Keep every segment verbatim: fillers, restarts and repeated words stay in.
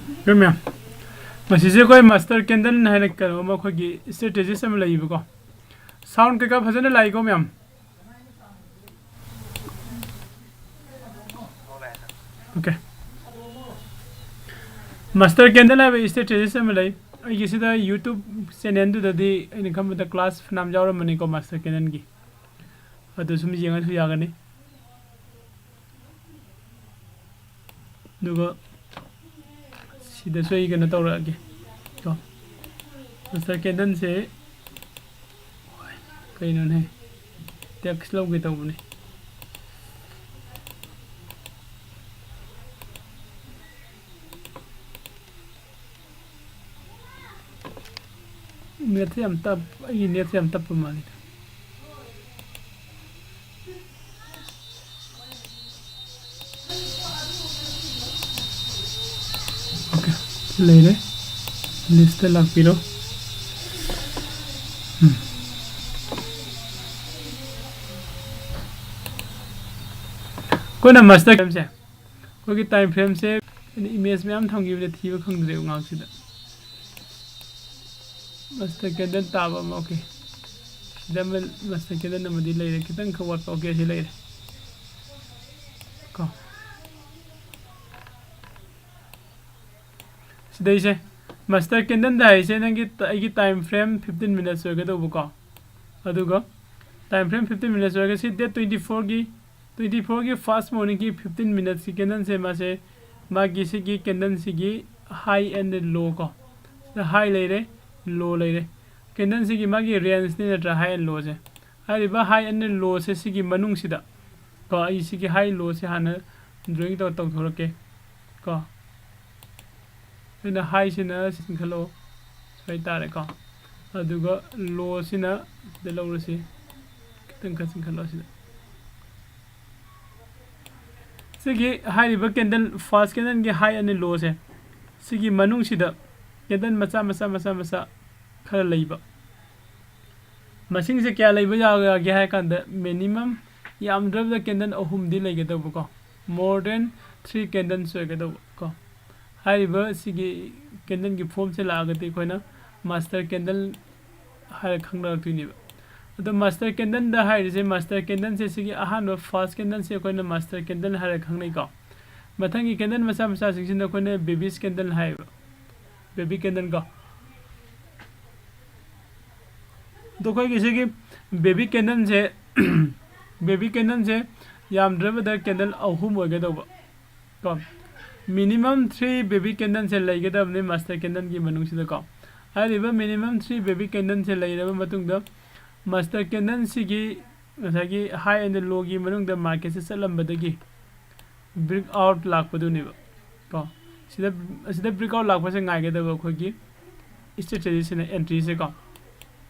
ꯃꯌꯥꯝ, ꯃꯁꯤꯁꯦ ꯑꯩꯈꯣꯏ ꯃꯥꯁꯇꯔ ꯀꯦꯟꯗꯜ ꯍꯥꯏꯅ ꯀꯩꯅꯣ ꯑꯃ, ꯑꯩꯈꯣꯏꯒꯤ ꯁ꯭ꯇ꯭ꯔꯦꯇꯦꯖꯤꯁ ꯑꯃ ꯂꯩꯌꯦꯕꯀꯣ꯫ ꯁꯥꯎꯟ ꯀꯩꯀꯥ ꯐꯖꯅ ꯂꯥꯛꯏꯀꯣ ꯃꯌꯥꯝ? ꯑꯣꯀꯦ꯫ ꯃꯥꯁꯇꯔ ꯀꯦꯟꯗꯜ ꯍꯥꯏꯕ ꯁ꯭ꯇ꯭ꯔꯦꯇꯦꯖꯤꯁ ꯑꯃ ꯂꯩ꯫ ꯑꯩꯒꯤꯁꯤꯗ YouTube ꯆꯦꯅꯦꯜꯗꯨꯗꯗꯤ ꯑꯩꯅ ꯈꯟꯕꯗ ꯀ꯭ꯂꯥꯁ ꯐꯅꯌꯥꯝ ꯌꯥꯎꯔꯝꯃꯅꯤꯀꯣ ꯃꯥꯁꯇꯔ ꯀꯦꯟꯗꯜꯒꯤ꯫ ꯑꯗꯨ ꯁꯨꯝ ꯌꯦꯡꯉꯁꯨ ꯌꯥꯒꯅꯤ꯫ ꯑꯗꯨꯒ ꯁꯤꯗꯁꯨ ꯑꯩ ꯀꯩꯅꯣ ꯇꯧꯔꯛꯑꯒꯦ ꯀꯣ꯫ ꯃꯥꯁꯇꯔ ꯀꯦꯟꯗꯜꯁꯦ ꯀꯩꯅꯣꯅꯦ, ꯇꯦꯛꯁ ꯂꯧꯒꯦ ꯇꯧꯕꯅꯦ꯫ ꯅꯦꯠꯁꯦ ꯌꯥꯝ ꯇꯞ-, ꯑꯩꯒꯤ ꯅꯦꯠꯁꯦ ꯌꯥꯝ ꯇꯞꯄ ꯃꯥꯜꯂꯤꯗ꯫ ꯑꯣꯀꯦ, ꯁꯤ ꯂꯩꯔꯦ꯫ ꯂꯤꯁꯇ ꯂꯥꯛꯄꯤꯔꯣ꯫ ꯎꯝ꯫ ꯑꯩꯈꯣꯏꯅ ꯃꯥꯁꯇꯔ ꯀꯦꯟꯗꯜꯁꯦ, ꯑꯩꯈꯣꯏꯒꯤ ꯇꯥꯏꯝ ꯐ꯭ꯔꯦꯝꯁꯦ, ꯑꯩꯅ ꯏꯃꯦꯖ ꯃꯌꯥꯝ ꯊꯝꯈꯤꯕꯗ ꯊꯤꯕ ꯈꯪꯗ꯭ꯔꯦꯕ ꯉꯥꯏꯍꯥꯛꯁꯤꯗ꯫ ꯃꯥꯁꯇꯔ ꯀꯦꯟꯗꯜ ꯇꯥꯕ ꯑꯃ, ꯑꯣꯀꯦ꯫ ꯁꯤꯗ ꯑꯃ ꯃꯥꯁꯇꯔ ꯀꯦꯟꯗꯜ ꯑꯃꯗꯤ ꯂꯩꯔꯦ, ꯈꯤꯇꯪ ꯈꯛ ꯋꯥꯠꯄ, ꯑꯣꯀꯦ, ꯁꯤ ꯂꯩꯔꯦ ꯀꯣ꯫ ꯁꯤꯗꯩꯁꯦ ꯃꯥꯁꯇꯔ ꯀꯦꯟꯗꯜꯗ ꯍꯥꯏꯁꯦ ꯅꯪꯒꯤ ꯇ-, ꯑꯩꯒꯤ ꯇꯥꯏꯝ ꯐ꯭ꯔꯦꯝ ꯐꯤꯐꯇꯤꯟ ꯃꯤꯅꯠꯁ ꯑꯣꯏꯒꯗꯧꯕꯀꯣ꯫ ꯑꯗꯨꯒ ꯇꯥꯏꯝ ꯐ꯭ꯔꯦꯝ ꯐꯤꯐꯇꯤꯟ ꯃꯤꯅꯠꯁ ꯑꯣꯏꯔꯒ ꯁꯤ ꯗꯦꯠ ꯇ꯭ꯋꯦꯟꯇꯤ ꯐꯣꯔꯒꯤ, ꯇ꯭ꯋꯦꯟꯇꯤ ꯐꯣꯔꯒꯤ ꯐꯥꯔꯁ ꯃꯣꯔꯅꯤꯡꯒꯤ ꯐꯤꯐꯇꯤꯟ ꯃꯤꯅꯠꯁꯀꯤ ꯀꯦꯟꯗꯜꯁꯦ ꯃꯥꯁꯦ, ꯃꯥꯒꯤ ꯁꯤꯒꯤ ꯀꯦꯟꯗꯜꯁꯤꯒꯤ high and low ꯀꯣ, ꯁꯤꯗ high ꯂꯩꯔꯦ, low ꯂꯩꯔꯦ꯫ ꯀꯦꯟꯗꯜꯁꯤꯒꯤ ꯃꯥꯒꯤ ꯔꯦꯟꯖꯅꯤ ꯅꯠꯇ꯭ꯔꯥ high and lowꯁꯦ꯫ ꯍꯥꯏꯔꯤꯕ high and lowꯁꯦ ꯁꯤꯒꯤ ꯃꯅꯨꯡꯁꯤꯗ ꯀꯣ, ꯑꯩ ꯁꯤꯒꯤ high lowꯁꯦ ꯍꯥꯟꯅ drawing ꯇꯧ-, ꯇꯧꯊꯣꯔꯛꯀꯦ ꯀꯣ꯫ ꯑꯩꯅ highꯁꯤꯅ ꯆꯤꯡꯈꯠꯂꯣ ꯍꯥꯏꯇꯥꯔꯦꯀꯣ, ꯑꯗꯨꯒ lowꯁꯤꯅ ꯁꯤꯗ ꯂꯧꯔꯁꯤ, ꯈꯤꯇꯪ ꯈꯔ ꯆꯤꯡꯈꯠꯂꯣ ꯁꯤꯗ꯫ ꯁꯤꯒꯤ ꯍꯥꯏꯔꯤꯕ candle, first candleꯒꯤ high and lowꯁꯦ, ꯁꯤꯒꯤ ꯃꯅꯨꯡꯁꯤꯗ candle ꯃꯆꯥ ꯃꯆꯥ ꯃꯆꯥ ꯃꯆꯥ ꯈꯔ ꯂꯩꯕ꯫ ꯃꯁꯤꯡꯁꯦ ꯀꯌꯥ ꯂꯩꯕ ꯌꯥꯒꯦ ꯍꯥꯏ ꯀꯥꯟꯗ, minimum ꯌꯥꯝꯗ꯭ꯔꯕꯗ candle ꯑꯍꯨꯝꯗꯤ ꯂꯩꯒꯗꯧꯕꯀꯣ, more than three candles ꯑꯣꯏꯒꯗꯧꯕ ꯀꯣ꯫ ꯍꯥꯏꯔꯤꯕ ꯁꯤꯒꯤ ꯀꯦꯟꯗꯜꯒꯤ ꯐꯣꯝꯁꯦ ꯂꯥꯛꯑꯒꯗꯤ ꯑꯩꯈꯣꯏꯅ ꯃꯥꯁꯇꯔ ꯀꯦꯟꯗꯜ ꯍꯥꯏꯔ ꯈꯪꯅꯔꯛꯇꯣꯏꯅꯦꯕ꯫ ꯑꯗꯣ ꯃꯥꯁꯇꯔ ꯀꯦꯟꯗꯜꯗ ꯍꯥꯏꯔꯤꯁꯦ, ꯃꯥꯁꯇꯔ ꯀꯦꯟꯗꯜꯁꯦ ꯁꯤꯒꯤ ꯑꯍꯥꯟꯕ ꯐꯥꯔꯁ ꯀꯦꯟꯗꯜꯁꯦ ꯑꯩꯈꯣꯏꯅ ꯃꯥꯁꯇꯔ ꯀꯦꯟꯗꯜ ꯍꯥꯏꯔ ꯈꯪꯅꯩꯀꯣ꯫ ꯃꯊꯪꯒꯤ ꯀꯦꯟꯗꯜ ꯃꯆꯥ ꯃꯆꯥꯁꯤꯡꯁꯤꯅ ꯑꯩꯈꯣꯏꯅ ꯕꯦꯕꯤꯁ ꯀꯦꯟꯗꯜ ꯍꯥꯏꯌꯦꯕ, ꯕꯦꯕꯤ ꯀꯦꯟꯗꯜ ꯀꯣ꯫ ꯑꯗꯣ ꯑꯩꯈꯣꯏꯒꯤ ꯁꯤꯒꯤ ꯕꯦꯕꯤ ꯀꯦꯟꯗꯜꯁꯦ ꯕꯦꯕꯤ ꯀꯦꯟꯗꯜꯁꯦ ꯌꯥꯝꯗ꯭ꯔꯕꯗ ꯀꯦꯟꯗꯜ ꯑꯍꯨꯝ ꯑꯣꯏꯒꯗꯧꯕ ꯀꯣ꯫ ꯃꯤꯅꯤꯃꯝ ꯊ꯭ꯔꯤ ꯕꯦꯕꯤ ꯀꯦꯟꯗꯜꯁꯦ ꯂꯩꯒꯗꯕꯅꯤ ꯃꯥꯁꯇꯔ ꯀꯦꯟꯗꯜꯒꯤ ꯃꯅꯨꯡꯁꯤꯗꯀꯣ꯫ ꯍꯥꯏꯔꯤꯕ ꯃꯤꯅꯤꯃꯝ ꯊ꯭ꯔꯤ ꯕꯦꯕꯤ ꯀꯦꯟꯗꯜꯁꯦ ꯂꯩꯔꯕ ꯃꯇꯨꯡꯗ ꯃꯥꯁꯇꯔ ꯀꯦꯟꯗꯜꯁꯤꯒꯤ ꯉꯁꯥꯏꯒꯤ ꯍꯥꯏ ꯑꯦꯟ ꯂꯣꯒꯤ ꯃꯅꯨꯡꯗ ꯃꯥꯔꯀꯦꯠꯁꯦ ꯆꯠꯂꯝꯕꯗꯒꯤ ꯕ꯭ꯔꯤꯛ ꯑꯥꯎꯠ ꯂꯥꯛꯄꯗꯨꯅꯦꯕ ꯀꯣ꯫ ꯁꯤꯗ, ꯑꯁꯤꯗ ꯕ꯭ꯔꯤꯛ ꯑꯥꯎꯠ ꯂꯥꯛꯄꯁꯦ ꯉꯥꯏꯒꯗꯕ ꯑꯩꯈꯣꯏꯒꯤ ꯏꯁꯇ꯭ꯔꯦꯇꯦꯖꯤꯁꯤꯅ ꯑꯦꯟꯇ꯭ꯔꯤꯁꯦ ꯀꯣ꯫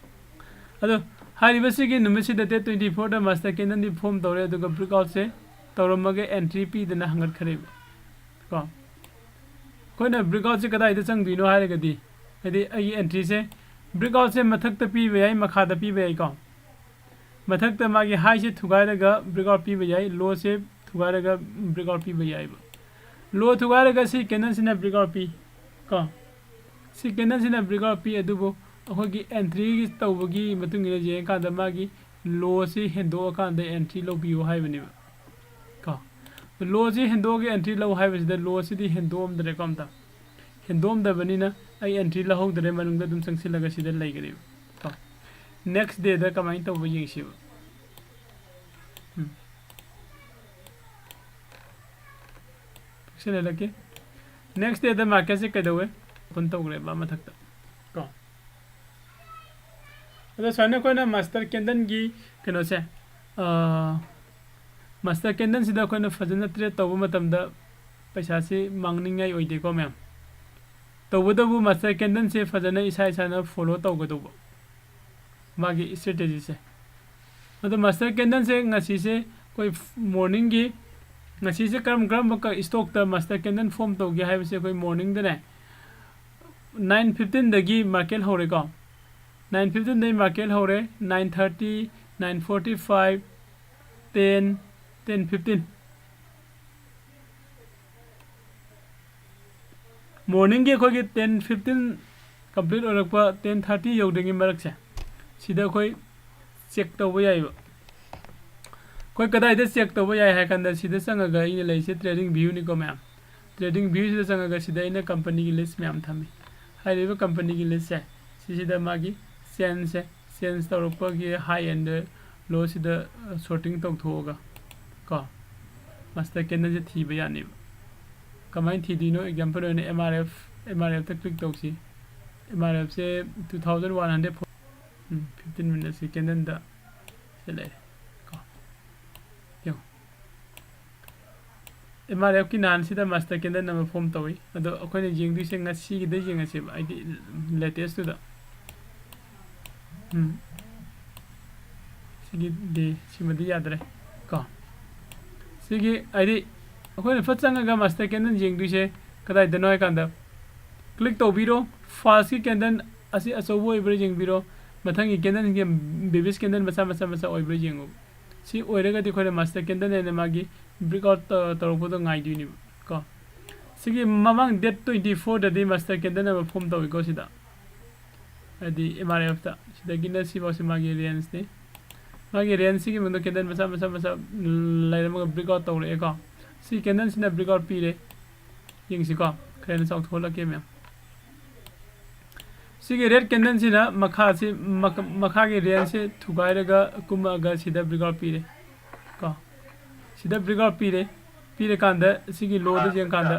ꯑꯗꯣ ꯍꯥꯏꯔꯤꯕꯁꯤꯒꯤ ꯅꯨꯃꯤꯠꯁꯤꯗ, ꯗꯦꯠ ꯇ꯭ꯋꯦꯟꯇꯤ ꯐꯣꯔꯗ ꯃꯥꯁꯇꯔ ꯀꯦꯟꯗꯜꯗꯤ ꯐꯣꯝ ꯇꯧꯔꯦ, ꯑꯗꯨꯒ ꯕ꯭ꯔꯤꯛ ꯑꯥꯎꯠꯁꯦ ꯇꯧꯔꯝꯃꯒ ꯑꯦꯟꯇ꯭ꯔꯤ ꯄꯤꯗꯅ ꯍꯪꯒꯠꯈ꯭ꯔꯦꯕ ꯀꯣ꯫ ꯑꯩꯈꯣꯏꯅ ꯕ꯭ꯔꯤꯛ ꯑꯥꯎꯠꯁꯦ ꯀꯗꯥꯏꯗ ꯆꯪꯗꯣꯏꯅꯣ ꯍꯥꯏꯔꯒꯗꯤ, ꯍꯥꯏꯗꯤ ꯑꯩꯒꯤ ꯑꯦꯟꯇ꯭ꯔꯤꯁꯦ ꯕ꯭ꯔꯤꯛ ꯑꯥꯎꯠꯁꯦ ꯃꯊꯛꯇ ꯄꯤꯕ ꯌꯥꯏ, ꯃꯈꯥꯗ ꯄꯤꯕ ꯌꯥꯏꯀꯣ꯫ ꯃꯊꯛꯇ ꯃꯥꯒꯤ ꯍꯥꯏꯁꯦ ꯊꯨꯒꯥꯏꯔꯒ ꯕ꯭ꯔꯤꯛ ꯑꯥꯎꯠ ꯄꯤꯕ ꯌꯥꯏ, ꯂꯣꯁꯦ ꯊꯨꯒꯥꯏꯔꯒ ꯕ꯭ꯔꯤꯛ ꯑꯥꯎꯠ ꯄꯤꯕ ꯌꯥꯏꯕ꯫ ꯂꯣ ꯊꯨꯒꯥꯏꯔꯒ ꯁꯤ ꯀꯦꯟꯗꯜꯁꯤꯅ ꯕ꯭ꯔꯤꯛ ꯑꯥꯎꯠ ꯄꯤ ꯀꯣ꯫ ꯁꯤ ꯀꯦꯟꯗꯜꯁꯤꯅ ꯕ꯭ꯔꯤꯛ ꯑꯥꯎꯠ ꯄꯤ, ꯑꯗꯨꯕꯨ ꯑꯩꯈꯣꯏꯒꯤ ꯑꯦꯟꯇ꯭ꯔꯤ ꯇꯧꯕꯒꯤ ꯃꯇꯨꯡ ꯏꯟꯅ ꯌꯦꯡꯉꯀꯥꯟꯗ ꯃꯥꯒꯤ ꯂꯣꯁꯤ ꯍꯦꯟꯗꯣꯛꯑꯀꯥꯟꯗ ꯑꯦꯟꯇ꯭ꯔꯤ ꯂꯧꯕꯤꯌꯨ ꯍꯥꯏꯕꯅꯦꯕ ꯀꯣ꯫ ꯂꯣꯁꯤ ꯍꯦꯟꯗꯣꯛꯑꯒ ꯑꯦꯟꯇ꯭ꯔꯤ ꯂꯧ ꯍꯥꯏꯕꯁꯤꯗ ꯂꯣꯁꯤꯗꯤ ꯍꯦꯟꯗꯣꯛꯑꯝꯗ꯭ꯔꯦꯀꯣ ꯑꯝꯇ꯫ ꯍꯦꯟꯗꯣꯛꯑꯝꯗꯕꯅꯤꯅ ꯑꯩ ꯑꯦꯟꯇ꯭ꯔꯤ ꯂꯧꯍꯧꯗ꯭ꯔꯦ, ꯃꯅꯨꯡꯗ ꯑꯗꯨꯝ ꯆꯪꯁꯤꯜꯂꯒ ꯁꯤꯗ ꯂꯩꯈ꯭ꯔꯦꯕ ꯀꯣ꯫ ꯅꯦꯛꯁ ꯗꯦꯗ ꯀꯃꯥꯏꯅ ꯇꯧꯕ ꯌꯦꯡꯁꯤꯕ꯫ ꯎꯝ꯫ ꯄꯤꯛꯁꯜꯍꯜꯂꯛꯀꯦ꯫ ꯅꯦꯛꯁ ꯗꯦꯗ ꯃꯥꯔꯀꯦꯠꯁꯦ ꯀꯩꯗꯧꯋꯦ? ꯑꯣꯄꯟ ꯇꯧꯈ꯭ꯔꯦꯕ ꯃꯊꯛꯇ ꯀꯣ꯫ ꯑꯗꯣ ꯁꯨꯃꯥꯏꯅ ꯑꯩꯈꯣꯏꯅ ꯃꯥꯁꯇꯔ ꯀꯦꯟꯗꯜꯒꯤ ꯀꯩꯅꯣꯁꯦ, ꯃꯥꯁꯇꯔ ꯀꯦꯟꯗꯜꯁꯤꯗ ꯑꯩꯈꯣꯏꯅ ꯐꯖꯅ ꯇ꯭ꯔꯦꯠ ꯇꯧꯕ ꯃꯇꯝꯗ ꯄꯩꯁꯥꯁꯤ ꯃꯥꯡꯅꯤꯡꯉꯥꯏ ꯑꯣꯏꯗꯦꯀꯣ ꯃꯌꯥꯝ꯫ ꯇꯧꯕꯇꯕꯨ ꯃꯥꯁꯇꯔ ꯀꯦꯟꯗꯜꯁꯦ ꯐꯖꯅ ꯏꯁꯥ ꯏꯁꯥꯅ ꯐꯣꯂꯣ ꯇꯧꯒꯗꯧꯕ, ꯃꯥꯒꯤ ꯏꯁꯇ꯭ꯔꯦꯇꯦꯖꯤꯁꯦ꯫ ꯑꯗꯣ ꯃꯥꯁꯇꯔ ꯀꯦꯟꯗꯜꯁꯦ ꯉꯁꯤꯁꯦ ꯑꯩꯈꯣꯏ ꯃꯣꯔꯅꯤꯡꯒꯤ, ꯉꯁꯤꯁꯦ ꯀꯔꯝ ꯀꯔꯝꯕ ꯏꯁꯇꯣꯛꯇ ꯃꯥꯁꯇꯔ ꯀꯦꯟꯗꯜ ꯐꯣꯝ ꯇꯧꯒꯦ ꯍꯥꯏꯕꯁꯦ ꯑꯩꯈꯣꯏ ꯃꯣꯔꯅꯤꯡꯗꯅꯦ, ꯅꯥꯏꯟ ꯐꯤꯐꯇꯤꯟꯗꯒꯤ ꯃꯥꯔꯀꯦꯠ ꯍꯧꯔꯦꯀꯣ꯫ ꯅꯥꯏꯟ ꯐꯤꯐꯇꯤꯟꯗꯒꯤ ꯃꯥꯔꯀꯦꯠ ꯍꯧꯔꯦ, nine thirty, nine forty five, ten, ten fifteen. ꯃꯣꯔꯅꯤꯡꯒꯤ ꯑꯩꯈꯣꯏꯒꯤ ꯇꯦꯟ ꯐꯤꯐꯇꯤꯟ ꯀꯝꯄ꯭ꯂꯤꯠ ꯑꯣꯏꯔꯛꯄ, ꯇꯦꯟ ꯊꯥꯔꯇꯤ ꯌꯧꯗ꯭ꯔꯤꯉꯩ ꯃꯔꯛꯁꯦ, ꯁꯤꯗ ꯑꯩꯈꯣꯏ ꯆꯦꯛ ꯇꯧꯕ ꯌꯥꯏꯕ꯫ ꯑꯩꯈꯣꯏ ꯀꯗꯥꯏꯗ ꯆꯦꯛ ꯇꯧꯕ ꯌꯥꯏ ꯍꯥꯏ ꯀꯥꯟꯗ, ꯁꯤꯗ ꯆꯪꯉꯒ ꯑꯩꯅ ꯂꯩꯔꯤꯁꯦ ꯇ꯭ꯔꯦꯗꯤꯡ ꯚ꯭ꯌꯨꯅꯤꯀꯣ ꯃꯌꯥꯝ꯫ ꯇ꯭ꯔꯦꯗꯤꯡ ꯚ꯭ꯌꯨꯁꯤꯗ ꯆꯪꯉꯒ ꯁꯤꯗ ꯑꯩꯅ ꯀꯝꯄꯅꯤꯒꯤ ꯂꯤꯁ ꯃꯌꯥꯝ ꯊꯝꯃꯤ꯫ ꯍꯥꯏꯔꯤꯕ ꯀꯝꯄꯅꯤꯒꯤ ꯂꯤꯁꯁꯦ, ꯁꯤꯁꯤꯗ ꯃꯥꯒꯤ ꯆꯦꯟꯁꯦ, ꯆꯦꯟꯖ ꯇꯧꯔꯛꯄꯒꯤ ꯍꯥꯏ ꯑꯦꯟꯗ ꯂꯣꯁꯤꯗ ꯁꯣꯔꯇꯤꯡ ꯇꯧꯊꯣꯛꯑꯒ ꯀꯣ, ꯃꯥꯁꯇꯔ ꯀꯦꯟꯗꯜꯁꯦ ꯊꯤꯕ ꯌꯥꯅꯦꯕ꯫ ꯀꯃꯥꯏꯅ ꯊꯤꯗꯣꯏꯅꯣ? ꯑꯦꯛꯖꯥꯝꯄꯜ ꯑꯣꯏꯅ M R F, M R ꯑꯦꯐꯇ ꯀ꯭ꯂꯤꯛ ꯇꯧꯁꯤ꯫ ꯑꯦꯝ ꯑꯥꯔ ꯑꯦꯐꯁꯦ two thousand one hundred four, um, fifteen ꯃꯤꯅꯠꯁꯀꯤ ꯀꯦꯟꯗꯜꯗ ꯁꯤ ꯂꯩꯔꯦ ꯀꯣ꯫ ꯌꯦꯡꯉꯣ, ꯑꯦꯝ ꯑꯥꯔ ꯑꯦꯐꯀꯤ ꯅꯍꯥꯟꯁꯤꯗ ꯃꯥꯁꯇꯔ ꯀꯦꯟꯗꯜ ꯑꯃ ꯐꯣꯝ ꯇꯧꯏ꯫ ꯑꯗꯣ ꯑꯩꯈꯣꯏꯅ ꯌꯦꯡꯗꯣꯏꯁꯦ ꯉꯁꯤꯒꯤꯗ ꯌꯦꯡꯉꯁꯦꯕ, ꯍꯥꯏꯗꯤ ꯂꯦꯇꯦꯁꯇꯨꯗ꯫ ꯎꯝ꯫ ꯁꯤꯒꯤ ꯗꯦ ꯁꯤꯃꯗꯤ ꯌꯥꯗ꯭ꯔꯦ ꯀꯣ꯫ ꯁꯤꯒꯤ ꯍꯥꯏꯗꯤ ꯑꯩꯈꯣꯏꯅ ꯐꯠ ꯆꯪꯉꯒ ꯃꯥꯁꯇꯔ ꯀꯦꯟꯗꯜ ꯌꯦꯡꯗꯣꯏꯁꯦ ꯀꯗꯥꯏꯗꯅꯣ ꯍꯥꯏ ꯀꯥꯟꯗ, ꯀ꯭ꯂꯤꯛ ꯇꯧꯕꯤꯔꯣ꯫ ꯐꯥꯔꯁꯀꯤ ꯀꯦꯟꯗꯜ ꯑꯁꯤ ꯑꯆꯧꯕ ꯑꯣꯏꯕ꯭ꯔꯥ ꯌꯦꯡꯕꯤꯔꯣ꯫ ꯃꯊꯪꯒꯤ ꯀꯦꯟꯗꯜꯁꯤꯡꯁꯦ ꯕꯦꯕꯤꯁ ꯀꯦꯟꯗꯜ ꯃꯆꯥ ꯃꯆꯥ ꯃꯆꯥ ꯑꯣꯏꯕ꯭ꯔꯥ ꯌꯦꯡꯉꯨ꯫ ꯁꯤ ꯑꯣꯏꯔꯒꯗꯤ ꯑꯩꯈꯣꯏꯅ ꯃꯥꯁꯇꯔ ꯀꯦꯟꯗꯜ ꯍꯥꯏꯅ ꯃꯥꯒꯤ ꯕ꯭ꯔꯦꯛ ꯑꯥꯎꯠ ꯇꯧꯔꯛꯄꯗꯣ ꯉꯥꯏꯗꯣꯏꯅꯦꯕ ꯀꯣ꯫ ꯁꯤꯒꯤ ꯃꯃꯥꯡ ꯗꯦꯠ ꯇ꯭ꯋꯦꯟꯇꯤ ꯐꯣꯔꯗꯗꯤ ꯃꯥꯁꯇꯔ ꯀꯦꯟꯗꯜ ꯑꯃ ꯐꯣꯝ ꯇꯧꯏꯀꯣ ꯁꯤꯗ, ꯍꯥꯏꯗꯤ ꯑꯦꯝ ꯑꯥꯔ ꯑꯦꯐꯇ꯫ ꯁꯤꯗꯒꯤꯅ ꯁꯤꯐꯥꯎꯁꯤ ꯃꯥꯒꯤ ꯔꯦꯟꯖꯅꯤ꯫ ꯃꯥꯒꯤ ꯔꯦꯟꯖꯁꯤꯒꯤ ꯃꯅꯨꯡꯗ ꯀꯦꯟꯗꯜ ꯃꯆꯥ ꯃꯆꯥ ꯃꯆꯥ ꯂꯩꯔꯝꯃꯒ ꯕ꯭ꯔꯦꯛ ꯑꯥꯎꯠ ꯇꯧꯔꯛꯑꯦꯀꯣ꯫ ꯁꯤ ꯀꯦꯟꯗꯜꯁꯤꯅ ꯕ꯭ꯔꯦꯛ ꯑꯥꯎꯠ ꯄꯤꯔꯦ꯫ ꯌꯦꯡꯁꯤꯀꯣ, ꯈꯔ ꯍꯦꯟꯅ ꯆꯥꯎꯊꯣꯛꯍꯜꯂꯛꯀꯦ ꯃꯌꯥꯝ꯫ ꯁꯤꯒꯤ ꯔꯦꯠ ꯀꯦꯟꯗꯜꯁꯤꯅ ꯃꯈꯥꯁꯤ, ꯃꯈ-, ꯃꯈꯥꯒꯤ ꯔꯦꯟꯖꯁꯤ ꯊꯨꯒꯥꯏꯔꯒ ꯀꯨꯝꯃꯛꯑꯒ ꯁꯤꯗ ꯕ꯭ꯔꯦꯛ ꯑꯥꯎꯠ ꯄꯤꯔꯦ ꯀꯣ꯫ ꯁꯤꯗ ꯕ꯭ꯔꯦꯛ ꯑꯥꯎꯠ ꯄꯤꯔꯦ꯫ ꯄꯤꯔꯀꯥꯟꯗ ꯁꯤꯒꯤ ꯂꯣꯗ ꯌꯦꯡꯀꯥꯟꯗ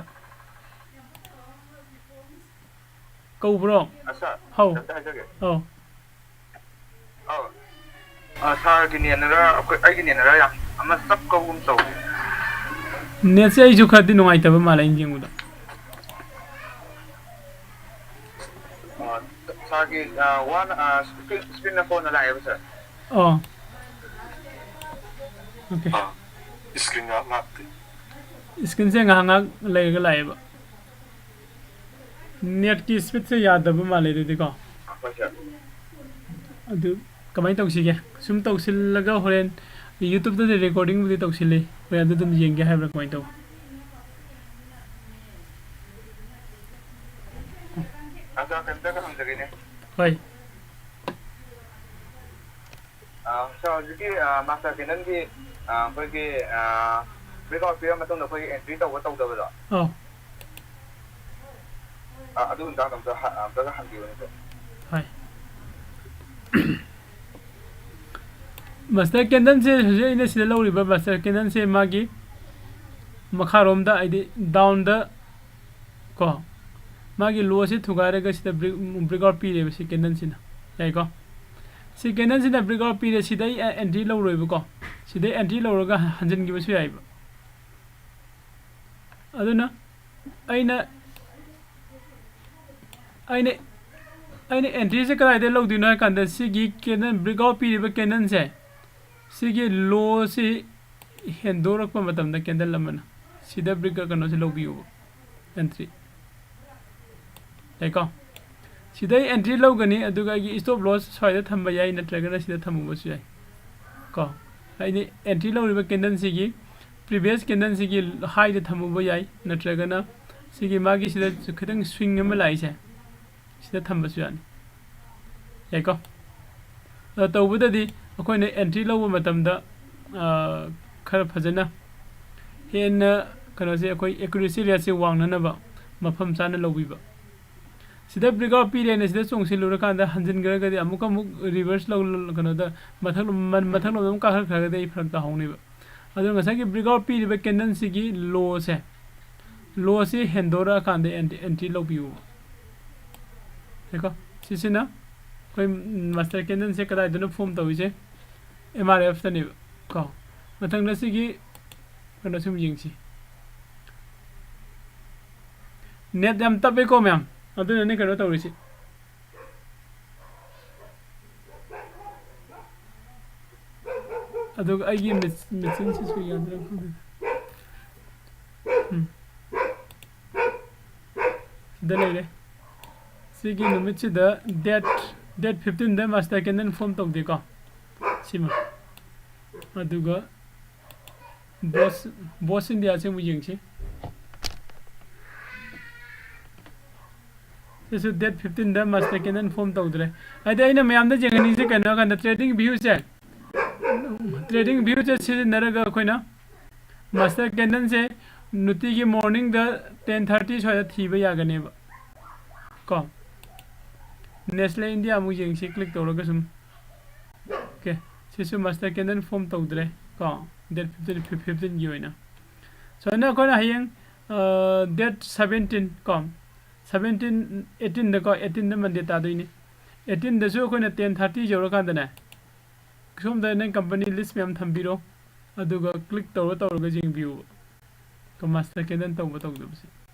ꯀꯧꯕ꯭ꯔꯣ? ꯑꯁꯥ, ꯍꯧ꯫ ꯑꯝꯇ ꯍꯥꯏꯖꯒꯦ꯫ ꯑꯧ꯫ ꯑꯧ꯫ ꯑ, ꯁꯥꯔꯒꯤ ꯅꯦꯠꯅꯔ, ꯑꯩꯈꯣꯏ, ꯑꯩꯒꯤ ꯅꯦꯠꯅꯔ ꯌꯥꯝ ꯑꯃ ꯆꯞꯀꯕꯒꯨꯝ ꯇꯧꯋꯤ꯫ ꯅꯦꯠꯁꯦ ꯑꯩꯁꯨ ꯈꯔꯗꯤ ꯅꯨꯡꯉꯥꯏꯇꯕ ꯃꯥꯜꯂꯦ ꯑꯩꯅ ꯌꯦꯡꯕꯗ꯫ ꯑ, ꯁꯥꯔꯒꯤ, ꯑ, ꯋꯥꯟ, ꯑ, ꯁ꯭ꯀ꯭ꯔꯤꯟ, ꯁ꯭ꯀ꯭ꯔꯤꯟꯅ ꯀꯣꯟꯅ ꯂꯥꯛꯑꯦꯕ, ꯁꯥꯔ꯫ ꯑꯣ꯫ ꯑꯣꯀꯦ꯫ ꯑ, ꯁ꯭ꯀ꯭ꯔꯤꯟ ꯉꯥꯏꯍꯥꯛ ꯂꯥꯛꯇꯦ꯫ ꯁ꯭ꯀ꯭ꯔꯤꯟꯁꯦ ꯉꯥꯏꯍꯥꯛ ꯉꯥꯏꯍꯥꯛ ꯂꯩꯔꯒ ꯂꯥꯛꯑꯦꯕ꯫ ꯅꯦꯠꯀꯤ ꯁ꯭ꯄꯤꯗꯁꯦ ꯌꯥꯗꯕ ꯃꯥꯜꯂꯦ ꯑꯗꯨꯗꯤꯀꯣ꯫ ꯍꯣꯏ, ꯁꯥꯔ꯫ ꯑꯗꯨ ꯀꯃꯥꯏꯅ ꯇꯧꯁꯤꯒꯦ? ꯁꯨꯝ ꯇꯧꯁꯤꯜꯂꯒ ꯍꯣꯔꯦꯟ YouTubeꯇꯗꯤ ꯔꯦꯀꯣꯔꯗꯤꯡꯕꯨꯗꯤ ꯇꯧꯁꯤꯜꯂꯤ꯫ ꯍꯣꯔꯦꯟ ꯑꯗꯨ ꯑꯗꯨꯝ ꯌꯦꯡꯒꯦ ꯍꯥꯏꯕ꯭ꯔꯥ ꯀꯃꯥꯏꯅ ꯇꯧꯕ? ꯀꯩꯝꯇꯒ ꯍꯪꯖꯒꯦꯅꯦ꯫ ꯍꯣꯏ꯫ ꯑꯥ, ꯁꯥꯔ, ꯍꯧꯖꯤꯛꯀꯤ, ꯑꯥ, ꯃꯥꯁꯇꯔ ꯀꯦꯟꯗꯜꯒꯤ, ꯑꯥ, ꯑꯩꯈꯣꯏꯒꯤ, ꯑꯥ, ꯕ꯭ꯔꯦꯛꯑꯥꯎꯠ ꯄꯤꯔ ꯃꯇꯨꯡꯗ ꯑꯩꯈꯣꯏꯒꯤ ꯑꯦꯟꯇ꯭ꯔꯤ ꯇꯧꯕ ꯇꯧꯗꯕꯗꯣ, ꯑꯧ꯫ ꯑꯥ, ꯑꯗꯨꯒꯤ ꯃꯇꯥꯡꯗ ꯑꯝꯇ ꯍ-, ꯑꯝꯇꯒ ꯍꯪꯕꯤꯌꯨꯅꯦ, ꯁꯥꯔ꯫ ꯍꯣꯏ꯫ ꯃꯥꯁꯇꯔ ꯀꯦꯟꯗꯜꯁꯦ ꯍꯧꯖꯤꯛ ꯑꯩꯅ ꯁꯤꯗ ꯂꯧꯔꯤꯕ ꯃꯥꯁꯇꯔ ꯀꯦꯟꯗꯜꯁꯦ ꯃꯥꯒꯤ ꯃꯈꯥꯔꯣꯝꯗ, ꯍꯥꯏꯗꯤ ꯗꯥꯎꯟꯗ ꯀꯣ, ꯃꯥꯒꯤ ꯂꯣꯁꯤ ꯊꯨꯒꯥꯏꯔꯒ ꯁꯤꯗ ꯕ꯭ꯔꯦꯛ, ꯕ꯭ꯔꯦꯛꯑꯥꯎꯠ ꯄꯤꯔꯦꯕ ꯁꯤ ꯀꯦꯟꯗꯜꯁꯤꯅ, ꯌꯥꯏꯀꯣ? ꯁꯤ ꯀꯦꯟꯗꯜꯁꯤꯅ ꯕ꯭ꯔꯦꯛꯑꯥꯎꯠ ꯄꯤꯔꯦ, ꯁꯤꯗ ꯑꯩ ꯑꯦꯟꯇ꯭ꯔꯤ ꯂꯧꯔꯣꯏꯕꯀꯣ, ꯁꯤꯗ ꯑꯦꯟꯇ꯭ꯔꯤ ꯂꯧꯔꯒ ꯍꯟꯖꯤꯟꯈꯤꯕꯁꯨ ꯌꯥꯏꯕ꯫ ꯑꯗꯨꯅ ꯑꯩꯅ ꯑꯩꯅ ꯑꯩꯅ ꯑꯦꯟꯇ꯭ꯔꯤꯁꯦ ꯀꯗꯥꯏꯗ ꯂꯧꯗꯣꯏꯅꯣ ꯍꯥꯏ ꯀꯥꯟꯗ, ꯁꯤꯒꯤ ꯀꯦꯟꯗꯜ, ꯕ꯭ꯔꯦꯛꯑꯥꯎꯠ ꯄꯤꯔꯤꯕ ꯀꯦꯟꯗꯜꯁꯦ, ꯁꯤꯒꯤ ꯂꯣꯁꯤ ꯍꯦꯟꯗꯣꯔꯛꯄ ꯃꯇꯝꯗ ꯀꯦꯟꯗꯜ ꯑꯃꯅ ꯁꯤꯗ ꯕ꯭ꯔꯦꯛ, ꯀꯩꯅꯣꯁꯦ ꯂꯧꯕꯤꯌꯨꯕ, ꯑꯦꯟꯇ꯭ꯔꯤ꯫ ꯌꯥꯏꯀꯣ? ꯁꯤꯗ ꯑꯩ ꯑꯦꯟꯇ꯭ꯔꯤ ꯂꯧꯒꯅꯤ, ꯑꯗꯨꯒ ꯑꯩꯒꯤ ꯏꯁꯇꯣꯞ ꯂꯣꯁ ꯁ꯭ꯋꯥꯏꯗ ꯊꯝꯕ ꯌꯥꯏ, ꯅꯠꯇ꯭ꯔꯒꯅ ꯁꯤꯗ ꯊꯝꯃꯨꯕꯁꯨ ꯌꯥꯏ ꯀꯣ꯫ ꯑꯩꯅ ꯑꯦꯟꯇ꯭ꯔꯤ ꯂꯧꯔꯤꯕ ꯀꯦꯟꯗꯜꯁꯤꯒꯤ, ꯄ꯭ꯔꯤꯚꯤꯌꯁ ꯀꯦꯟꯗꯜꯁꯤꯒꯤ ꯍꯥꯏꯗ ꯊꯝꯃꯨꯕ ꯌꯥꯏ, ꯅꯠꯇ꯭ꯔꯒꯅ ꯁꯤꯒꯤ ꯃꯥꯒꯤ ꯁꯤꯗ ꯈꯤꯇꯪ ꯁ꯭ꯋꯤꯡ ꯑꯃ ꯂꯥꯛꯏꯁꯦ, ꯁꯤꯗ ꯊꯝꯕꯁꯨ ꯌꯥꯅꯤ꯫ ꯌꯥꯏꯀꯣ? ꯑꯗꯣ ꯇꯧꯕꯗꯗꯤ ꯑꯩꯈꯣꯏꯅ ꯑꯦꯟꯇ꯭ꯔꯤ ꯂꯧꯕ ꯃꯇꯝꯗ, ꯑ, ꯈꯔ ꯐꯖꯅ ꯍꯦꯟꯅ, ꯀꯩꯅꯣꯁꯦ, ꯑꯩꯈꯣꯏ ꯑꯦꯀꯨꯔꯦꯁꯤ ꯔꯦꯠꯁꯦ ꯋꯥꯡꯅꯅꯕ ꯃꯐꯝ ꯆꯥꯅ ꯂꯧꯕꯤꯕ꯫ ꯁꯤꯗ ꯕ꯭ꯔꯦꯛꯑꯥꯎꯠ ꯄꯤꯔꯦꯅ ꯁꯤꯗ ꯆꯣꯡꯁꯤꯜꯂꯨꯔꯀꯥꯟꯗ ꯍꯟꯖꯤꯟꯈ꯭ꯔꯒꯗꯤ, ꯑꯃꯨꯛꯀ ꯑꯃꯨꯛ ꯔꯤꯚꯔꯁ ꯂꯧ-, ꯀꯩꯅꯣꯗ ꯃꯊꯛ-, ꯃ-, ꯃꯊꯛꯂꯣꯝꯗ ꯑꯃꯨꯛ ꯀꯥꯈꯠꯈ꯭ꯔꯒꯗꯤ ꯑꯩ ꯐꯔꯛ ꯇꯥꯍꯧꯅꯦꯕ꯫ ꯑꯗꯨꯅ ꯉꯁꯥꯏꯒꯤ ꯕ꯭ꯔꯦꯛꯑꯥꯎꯠ ꯄꯤꯔꯤꯕ ꯀꯦꯟꯗꯜꯁꯤꯒꯤ ꯂꯣꯁꯦ, ꯂꯣꯁꯤ ꯍꯦꯟꯗꯣꯔꯛꯑꯀꯥꯟꯗ ꯑꯦꯟꯇ꯭ꯔꯤ, ꯑꯦꯟꯇ꯭ꯔꯤ ꯂꯧꯕꯤꯌꯨꯕ꯫ ꯌꯥꯏꯀꯣ? ꯁꯤꯁꯤꯅ ꯑꯩꯈꯣꯏ ꯃꯥꯁꯇꯔ ꯀꯦꯟꯗꯜꯁꯦ ꯀꯗꯥꯏꯗꯅꯣ ꯐꯣꯝ ꯇꯧꯔꯤꯁꯦ? ꯑꯦꯝ ꯑꯥꯔ ꯑꯦꯐꯇꯅꯦꯕ ꯀꯣ꯫ ꯃꯊꯪꯗ ꯁꯤꯒꯤ ꯀꯩꯅꯣ ꯁꯨꯝ ꯌꯦꯡꯁꯤ꯫ ꯅꯦꯠ ꯌꯥꯝ ꯇꯞꯄꯦꯀꯣ ꯃꯌꯥꯝ, ꯑꯗꯨꯅꯅꯦ ꯀꯩꯅꯣ ꯇꯧꯔꯤꯁꯦ꯫ ꯑꯗꯨꯒ ꯑꯩꯒꯤ ꯃꯦꯆꯤꯟꯁꯤꯁꯨ ꯌꯥꯗ꯭ꯔꯥ ꯈꯪꯗꯦ꯫ ꯎꯝ꯫ ꯁꯤꯗ ꯂꯩꯔꯦ꯫ ꯁꯤꯒꯤ ꯅꯨꯃꯤꯠꯁꯤꯗ, ꯗꯦꯠ, ꯗꯦꯠ ꯐꯤꯐꯇꯤꯟꯗ ꯃꯥꯁꯇꯔ ꯀꯦꯟꯗꯜ ꯐꯣꯝ ꯇꯧꯗꯦꯀꯣ, ꯁꯤꯃ꯫ ꯑꯗꯨꯒ ꯕꯣꯁ, ꯕꯣꯁ ꯏꯟꯗꯤꯌꯥꯁꯦ ꯑꯃꯨꯛ ꯌꯦꯡꯁꯤ꯫ ꯁꯤꯁꯨ date fifteen ꯗ master candle form ꯇꯧꯗ꯭ꯔꯦ꯫ ꯍꯥꯏꯗꯤ ꯑꯩꯅ ꯃꯌꯥꯝꯗ ꯌꯦꯡꯍꯟꯅꯤꯡꯉꯤꯁꯦ ꯀꯩꯅꯣ ꯍꯥꯏ ꯀꯥꯟꯗ trading view ꯁꯦ, trading view ꯁꯦ ꯁꯤꯖꯤꯟꯅꯔꯒ ꯑꯩꯈꯣꯏꯅ master candle ꯁꯦ ꯅꯨꯡꯇꯤꯒꯤ morning ꯗ ten thirty ꯁ꯭ꯋꯥꯏꯗ ꯊꯤꯕ ꯌꯥꯒꯅꯦꯕ ꯀꯣ꯫ Nestle India ꯑꯃꯨꯛ ꯌꯦꯡꯁꯤ, click ꯇꯧꯔꯒ ꯁꯨꯝ꯫ Okay, ꯁꯤꯁꯨ master candle form ꯇꯧꯗ꯭ꯔꯦ ꯀꯣ, date fifteen, fifteen ꯒꯤ ꯑꯣꯏꯅ꯫ ꯁꯨꯃꯥꯏꯅ ꯑꯩꯈꯣꯏꯅ ꯍꯌꯦꯡ date seventeen ꯀꯣ, seventeen, eighteen ꯗꯀꯣ, eighteen ꯗ Monday ꯇꯥꯗꯣꯏꯅꯤ꯫ eighteen ꯗꯁꯨ ꯑꯩꯈꯣꯏꯅ ten thirty ꯌꯧꯔꯀꯥꯟꯗꯅꯦ, ꯁꯣꯝꯗ ꯅꯪ company list ꯃꯌꯥꯝ ꯊꯝꯕꯤꯔꯣ, ꯑꯗꯨꯒ click ꯇꯧꯔ ꯇꯧꯔꯒ ꯌꯦꯡꯕꯤꯌꯨꯕ ꯀꯣ, master candle ꯇꯧꯕ ꯇꯧꯗꯕꯁꯦ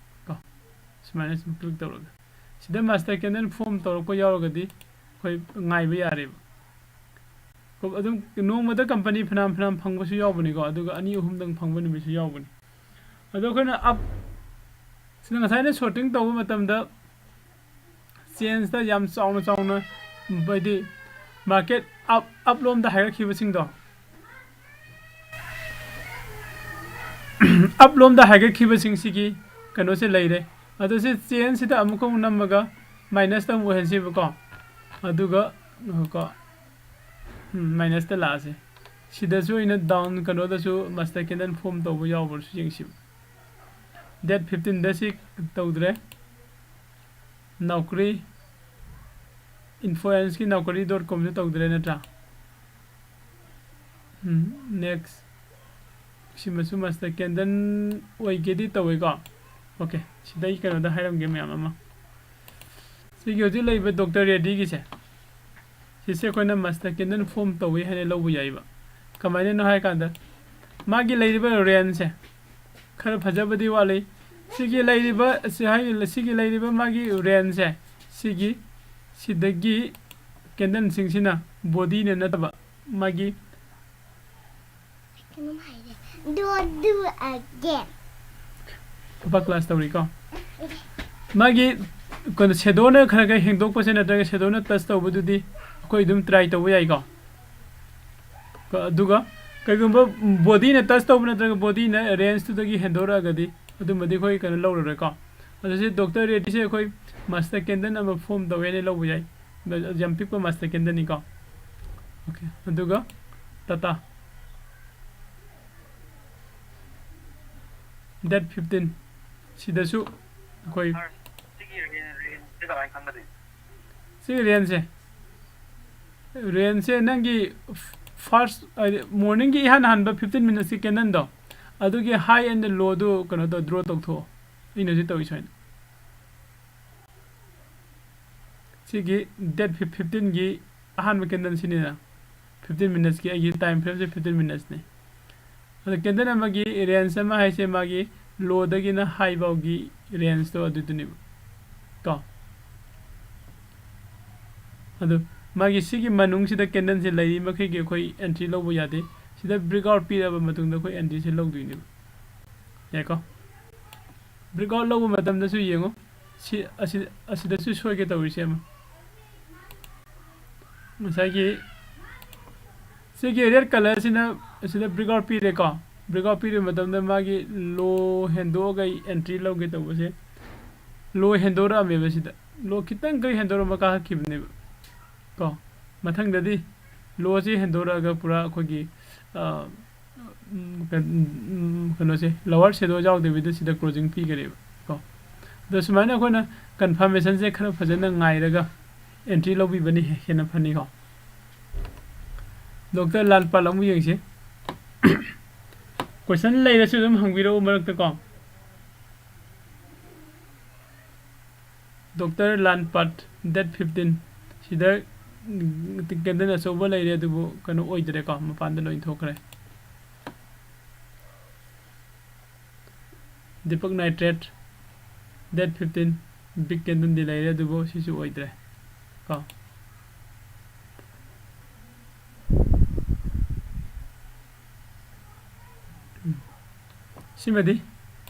ꯀꯣ꯫ ꯁꯨꯃꯥꯏꯅ ꯁꯨꯝ click ꯇꯧꯔꯒ ꯁꯤꯗ master candle form ꯇꯧꯔꯛꯄ ꯌꯥꯎꯔꯒꯗꯤ ꯑꯩꯈꯣꯏ ꯉꯥꯏꯕ ꯌꯥꯔꯦꯕ ꯀꯣ꯫ ꯑꯗꯨꯝ ꯅꯣꯡꯃꯗ company ꯐꯅꯌꯥꯝ ꯐꯅꯌꯥꯝ ꯐꯪꯕꯁꯨ ꯌꯥꯎꯕꯅꯤꯀꯣ, ꯑꯗꯨꯒ ꯑꯅꯤ ꯑꯍꯨꯝꯗꯪ ꯐꯪꯕ ꯅꯨꯃꯤꯠꯁꯨ ꯌꯥꯎꯕꯅꯤ꯫ ꯑꯗꯣ ꯑꯩꯈꯣꯏꯅ up, ꯁꯤꯗ ꯉꯁꯥꯏꯅ sorting ꯇꯧꯕ ꯃꯇꯝꯗ change ꯇ ꯌꯥꯝ ꯆꯥꯎꯅ ꯆꯥꯎꯅ, ꯍꯥꯏꯗꯤ market up, up ꯂꯣꯝꯗ ꯍꯥꯏꯒꯠꯈꯤꯕꯁꯤꯡꯗꯣ, up ꯂꯣꯝꯗ ꯍꯥꯏꯒꯠꯈꯤꯕꯁꯤꯡꯁꯤꯒꯤ ꯀꯩꯅꯣꯁꯦ ꯂꯩꯔꯦ꯫ ꯑꯗꯣ ꯁꯤ change ꯁꯤꯗ ꯑꯃꯨꯛꯀ ꯑꯃꯨꯛ ꯅꯝꯃꯒ minus ꯇ ꯑꯃꯨꯛ ꯑꯣꯏꯍꯟꯁꯦꯕꯀꯣ꯫ ꯑꯗꯨꯒ ꯀꯣ, minus ꯇ ꯂꯥꯛꯑꯁꯦ꯫ ꯁꯤꯗꯁꯨ ꯑꯩꯅ down ꯀꯩꯅꯣꯗꯁꯨ master candle form ꯇꯧꯕ ꯌꯥꯎꯕ꯭ꯔꯁꯨ ꯌꯦꯡꯁꯤꯕ꯫ Date fifteen ꯗ ꯁꯤ ꯇꯧꯗ꯭ꯔꯦ꯫ Naukri, Influence ꯀꯤ naukri dot com ꯁꯨ ꯇꯧꯗ꯭ꯔꯦ ꯅꯠꯇ꯭ꯔꯥ? ꯎꯝ, next꯫ ꯁꯤꯃꯁꯨ master candle ꯑꯣꯏꯒꯦꯗꯤ ꯇꯧꯋꯦꯀꯣ꯫ Okay, ꯁꯤꯗ ꯑꯩ ꯀꯩꯅꯣꯗ ꯍꯥꯏꯔꯝꯒꯦ ꯃꯌꯥꯝ ꯑꯃ꯫ ꯁꯤꯒꯤ ꯍꯧꯖꯤꯛ ꯂꯩꯔꯤꯕ Doctor Reddy ꯒꯤꯁꯦ, ꯁꯤꯁꯦ ꯑꯩꯈꯣꯏꯅ master candle form ꯇꯧꯋꯤ ꯍꯥꯏꯅ ꯂꯧꯕ ꯌꯥꯏꯕ꯫ ꯀꯃꯥꯏꯅꯅꯣ ꯍꯥꯏ ꯀꯥꯟꯗ, ꯃꯥꯒꯤ ꯂꯩꯔꯤꯕ range ꯁꯦ ꯈꯔ ꯐꯖꯕꯗꯤ ꯋꯥꯠꯂꯤ꯫ ꯁꯤꯒꯤ ꯂꯩꯔꯤꯕ, ꯁꯤ ꯍꯥꯏ-, ꯁꯤꯒꯤ ꯂꯩꯔꯤꯕ ꯃꯥꯒꯤ range ꯁꯦ, ꯁꯤꯒꯤ, ꯁꯤꯗꯒꯤ candle ꯁꯤꯡꯁꯤꯅ body ꯅ ꯅꯠꯇꯕ ꯃꯥꯒꯤ ꯀꯩꯅꯣꯝ ꯍꯥꯏꯒꯦ꯫ Don't do again꯫ Papa class ꯇꯧꯔꯤꯀꯣ꯫ ꯃꯥꯒꯤ ꯀꯩꯅꯣ, shadow ꯅ ꯈꯔ ꯈꯔ ꯍꯦꯡꯗꯣꯛꯄꯁꯦ ꯅꯠꯇ꯭ꯔꯒ shadow ꯅ touch ꯇꯧꯕꯗꯨꯗꯤ ꯑꯩꯈꯣꯏ ꯑꯗꯨꯝ try ꯇꯧꯕ ꯌꯥꯏꯀꯣ꯫ ꯀ-, ꯑꯗꯨꯒ ꯀꯩꯒꯨꯝꯕ body ꯅ touch ꯇꯧꯕ ꯅꯠꯇ꯭ꯔꯒ body ꯅ range ꯇꯨꯗꯒꯤ ꯍꯦꯟꯗꯣꯔꯛꯑꯒꯗꯤ ꯑꯗꯨꯝꯕꯗꯤ ꯑꯩꯈꯣꯏ ꯀꯩꯅꯣ ꯂꯧꯔꯔꯣꯏꯀꯣ꯫ ꯑꯗꯨꯁꯦ ꯗꯣꯛꯇꯔ ꯔꯦꯗꯤꯁꯦ ꯑꯩꯈꯣꯏ ꯃꯥꯁꯇꯔ ꯀꯦꯟꯗꯜ ꯑꯃ ꯐꯣꯝ ꯇꯧꯋꯦꯅ ꯂꯧꯕ ꯌꯥꯏ꯫ ꯑꯗꯣ ꯌꯥꯝ ꯄꯤꯛꯄ ꯃꯥꯁꯇꯔ ꯀꯦꯟꯗꯜꯅꯤꯀꯣ꯫ ꯑꯣꯀꯦ, ꯑꯗꯨꯒ ꯇꯥꯇꯥ ꯗꯦꯠ ꯐꯤꯐꯇꯤꯟ ꯁꯤꯗꯁꯨ ꯑꯩꯈꯣꯏ ꯁꯤꯒꯤ ꯔꯦꯟꯖꯁꯦ ꯀꯃꯥꯏꯅ ꯈꯪꯒꯗꯣꯏꯅꯣ? ꯁꯤꯒꯤ ꯔꯦꯟꯖꯁꯦ ꯔꯦꯟꯖꯁꯦ ꯅꯪꯒꯤ ꯐꯥꯔꯁ ꯍꯥꯏꯗꯤ ꯃꯣꯔꯅꯤꯡꯒꯤ ꯏꯍꯥꯟ ꯍꯥꯟꯕ ꯐꯤꯐꯇꯤꯟ ꯃꯤꯅꯠꯁꯀꯤ ꯀꯦꯟꯗꯜꯗꯣ ꯑꯗꯨꯒꯤ ꯍꯥꯏ ꯑꯦꯟ ꯂꯣꯗꯨ ꯀꯩꯅꯣ ꯇꯧ ꯗ꯭ꯔꯣ ꯇꯧꯊꯣꯛꯑꯣ꯫ ꯑꯩꯅ ꯍꯧꯖꯤꯛ ꯇꯧꯔꯤ ꯁꯨꯃꯥꯏꯅ꯫ ꯁꯤꯒꯤ ꯗꯦꯠ ꯐꯤꯐꯇꯤꯟꯒꯤ ꯑꯍꯥꯟꯕ ꯀꯦꯟꯗꯜꯁꯤꯅꯤꯅ ꯐꯤꯐꯇꯤꯟ ꯃꯤꯅꯠꯁꯀꯤ ꯑꯩꯒꯤ ꯇꯥꯏꯝ ꯐ꯭ꯔꯦꯝꯁꯦ ꯐꯤꯐꯇꯤꯟ ꯃꯤꯅꯠꯁꯅꯤ꯫ ꯑꯗꯣ ꯀꯦꯟꯗꯜ ꯑꯃꯒꯤ ꯔꯦꯟꯖ ꯑꯃ ꯍꯥꯏꯁꯦ ꯃꯥꯒꯤ ꯂꯣꯗꯒꯤꯅ ꯍꯥꯏ ꯐꯥꯎꯒꯤ ꯔꯦꯟꯖꯇꯣ ꯑꯗꯨꯗꯨꯅꯦꯕ ꯀꯣ꯫ ꯑꯗꯣ ꯃꯥꯒꯤ ꯁꯤꯒꯤ ꯃꯅꯨꯡꯁꯤꯗ ꯀꯦꯟꯗꯜꯁꯦ ꯂꯩꯔꯤ ꯃꯈꯩꯒꯤ ꯑꯩꯈꯣꯏ ꯑꯦꯟꯇ꯭ꯔꯤ ꯂꯧꯕ ꯌꯥꯗꯦ꯫ ꯁꯤꯗ ꯕ꯭ꯔꯦꯛ ꯑꯥꯎꯠ ꯄꯤꯔꯕ ꯃꯇꯨꯡꯗ ꯑꯩꯈꯣꯏ ꯑꯦꯟꯇ꯭ꯔꯤꯁꯦ ꯂꯧꯗꯣꯏꯅꯦꯕ꯫ ꯌꯥꯏꯀꯣ? ꯕ꯭ꯔꯦꯛ ꯑꯥꯎꯠ ꯂꯧꯕ ꯃꯇꯝꯗꯁꯨ ꯌꯦꯡꯉꯨ꯫ ꯁꯤ ꯑꯁꯤ ꯑꯁꯤꯗꯁꯨ ꯁꯣꯏꯒꯦ ꯇꯧꯔꯤꯁꯦ ꯑꯃ꯫ ꯉꯁꯥꯏꯒꯤ ꯁꯤꯒꯤ ꯔꯦꯗ ꯀꯂꯔꯁꯤꯅ ꯑꯁꯤꯗ ꯕ꯭ꯔꯦꯛ ꯑꯥꯎꯠ ꯄꯤꯔꯦꯀꯣ꯫ ꯕ꯭ꯔꯦꯛ ꯑꯥꯎꯠ ꯄꯤꯔꯕ ꯃꯇꯝꯗ ꯃꯥꯒꯤ ꯂꯣ ꯍꯦꯟꯗꯣꯛꯑꯒ ꯑꯩ ꯑꯦꯟꯇ꯭ꯔꯤ ꯂꯧꯒꯦ ꯇꯧꯕꯁꯦ ꯂꯣ ꯍꯦꯟꯗꯣꯔꯛꯑꯝꯃꯦꯕ ꯁꯤꯗ꯫ ꯂꯣ ꯈꯤꯇꯪ ꯈꯛ ꯍꯦꯟꯗꯣꯔꯛꯑꯝꯃ ꯀꯥꯈꯠꯈꯤꯕꯅꯦꯕ ꯀꯣ꯫ ꯃꯊꯪꯗꯗꯤ ꯂꯣꯁꯤ ꯍꯦꯟꯗꯣꯔꯛꯑꯒ ꯄꯨꯔꯥ ꯑꯩꯈꯣꯏꯒꯤ, ꯑ, ꯎꯝ, ꯀ-, ꯎꯝ, ꯀꯩꯅꯣꯁꯦ, ꯂꯋꯥꯔ ꯁꯦꯗꯣ ꯌꯥꯎꯗꯕꯤꯗ ꯁꯤꯗ ꯀ꯭ꯂꯣꯖꯤꯡ ꯄꯤꯈꯔꯦꯕ ꯀꯣ꯫ ꯑꯗꯣ ꯁꯨꯃꯥꯏꯅ ꯑꯩꯈꯣꯏꯅ ꯀꯟꯐꯥꯔꯃꯦꯁꯟꯁꯦ ꯈꯔ ꯐꯖꯅ ꯉꯥꯏꯔꯒ ꯑꯦꯟꯇ꯭ꯔꯤ ꯂꯧꯕꯤꯕꯅ ꯍꯦ-, ꯍꯦꯟꯅ ꯐꯅꯤꯀꯣ꯫ ꯗꯣꯛꯇꯔ ꯂꯥꯜ ꯄꯥꯠ ꯑꯃꯨꯛ ꯌꯦꯡꯁꯤ꯫ ꯀꯣꯏꯁꯟ ꯂꯩꯔꯁꯨ ꯑꯗꯨꯝ ꯍꯪꯕꯤꯔꯛꯎ ꯃꯔꯛꯇ ꯀꯣ꯫ ꯗꯣꯛꯇꯔ ꯂꯥꯟ ꯄꯥꯠ ꯗꯦꯠ ꯐꯤꯐꯇꯤꯟ ꯁꯤꯗ ꯀꯦꯟꯗꯜ ꯑꯆꯧꯕ ꯂꯩꯔꯦ, ꯑꯗꯨꯕꯨ ꯀꯩꯅꯣ ꯑꯣꯏꯗ꯭ꯔꯦꯀꯣ, ꯃꯄꯥꯟꯗ ꯂꯣꯏ ꯊꯣꯛꯈ꯭ꯔꯦ꯫ ꯗꯤꯄꯛ ꯅꯥꯏꯇ꯭ꯔꯦꯠ ꯗꯦꯠ ꯐꯤꯐꯇꯤꯟ ꯕꯤꯛ ꯀꯦꯟꯗꯜꯗꯤ ꯂꯩꯔꯦ, ꯑꯗꯨꯕꯨ ꯁꯤꯁꯨ ꯑꯣꯏꯗ꯭ꯔꯦ ꯀꯣ꯫ ꯁꯤꯃꯗꯤ,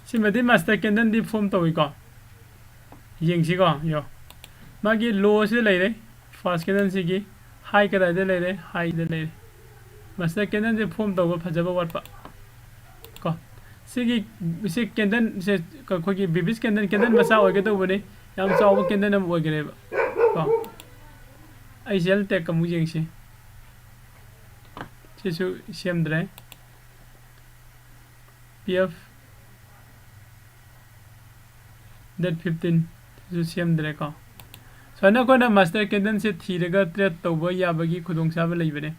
ꯁꯤꯃꯗꯤ ꯃꯥꯁꯇꯔ ꯀꯦꯟꯗꯜꯗꯤ ꯐꯣꯝ ꯇꯧꯏꯀꯣ꯫ ꯌꯦꯡꯁꯤꯀꯣ, ꯌꯣ꯫ ꯃꯥꯒꯤ ꯂꯣꯁꯤꯗ ꯂꯩꯔꯦ, ꯐꯥꯔꯁ ꯀꯦꯟꯗꯜꯁꯤꯒꯤ ꯍꯥꯏ ꯀꯗꯥꯏꯗ ꯂꯩꯔꯦ? ꯍꯥꯏꯗ ꯂꯩꯔꯦ꯫ ꯃꯥꯁꯇꯔ ꯀꯦꯟꯗꯜꯁꯦ ꯐꯣꯝ ꯇꯧꯕ ꯐꯖꯕ ꯋꯥꯠꯄ ꯀꯣ꯫ ꯁꯤꯒꯤ ꯁꯤ ꯀꯦꯟꯗꯜꯁꯦ ꯑꯩꯈꯣꯏꯒꯤ ꯕꯦꯕꯤꯁ ꯀꯦꯟꯗꯜ, ꯀꯦꯟꯗꯜ ꯃꯆꯥ ꯑꯣꯏꯒꯗꯧꯕꯅꯤ, ꯌꯥꯝ ꯆꯥꯎꯕ ꯀꯦꯟꯗꯜ ꯑꯃ ꯑꯣꯏꯒꯅꯦꯕ ꯀꯣ꯫ ꯑꯩ ꯁꯦꯜ ꯇꯦꯛ ꯑꯃꯨꯛ ꯌꯦꯡꯁꯤ꯫ ꯁꯤꯁꯨ ꯁꯦꯝꯗ꯭ꯔꯦ꯫ ꯄꯤ ꯑꯦꯐ ꯗꯦꯠ ꯐꯤꯐꯇꯤꯟ ꯁꯤꯁꯨ ꯁꯦꯝꯗ꯭ꯔꯦꯀꯣ꯫ ꯁꯨꯃꯥꯏꯅ ꯑꯩꯈꯣꯏꯅ ꯃꯥꯁꯇꯔ ꯀꯦꯟꯗꯜꯁꯦ ꯊꯤꯔꯒ ꯇ꯭ꯔꯦꯠ ꯇꯧꯕ ꯌꯥꯕꯒꯤ ꯈꯨꯗꯣꯡꯆꯥꯕ ꯂꯩꯕꯅꯦ